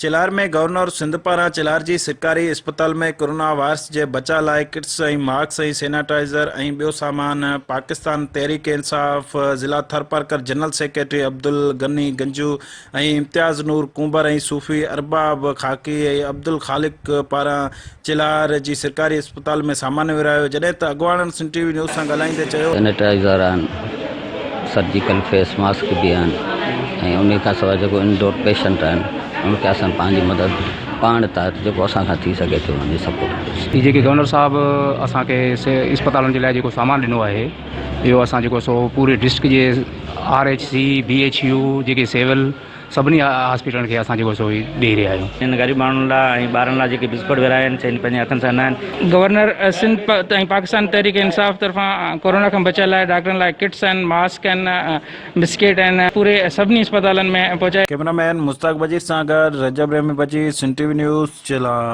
چلار ۾ governor Sindh پاران چلار جي سرڪاري اسپتال ۾ ڪرونا وائرس جي بچاء لاء ڪٽس ۽ ماسڪ ۽ سيناٽائيزر ۽ ٻيو سامان پاڪستان تحريڪ انصاف ضلع ٿرپارڪر جنرل سيڪريٽري عبدالغني گنجو ۽ امتياز نور ڪنڀر ۽ صوفي ارباب خاڪي ۽ عبدالخالق پاران چلهار جي سرڪاري اسپتال ۾ سامان ورهايو جڏهن ته اڳواڻن سنڌ ٽي وي نيوز سان ڳالهائيندي چيو. سينيٽائيزر آهن، سرجيڪل فيس ماسڪ به آهن ۽ انهي کان سواء جيڪو انڊور پيشنٽ آهن ان کي اسان پنهنجي مدد پاڻ تحت جيڪو اسان کان ٿي سگهي ٿو ان جي سپورٽ ڪيوسين. هي جيڪي گورنر صاحب اسان کي اسپتالن جي لاء جيڪو سامان ڏنو آهي اهو اسان جيڪو سو پوري ڊسٽرڪٽ جي R H C, B H U جيڪي سول سڀني هاسپيٽلن کي اسان جيڪو سو ڏئي رهيا آهيون. هن غريب ماڻهن لاء ۽ ٻارن لاء جيڪي بسڪوٽ ورهايا آهن سي هن پنهنجي هٿن سان ڏنا آهن. گورنر سنڌ ۽ پاڪستان تحريڪ انصاف طرفان ڪورونا کان بچڻ لاء ڊاڪٽرن لاء ڪٽس آهن، ماسڪ آهن، بسڪيٽ آهن پوري سڀني اسپتالن ۾ پهچائي. ڪئميرا مين مشتاق بجير سان گڏ Rajab Rehmi Bajeer, Sindh T V news, Chelhar.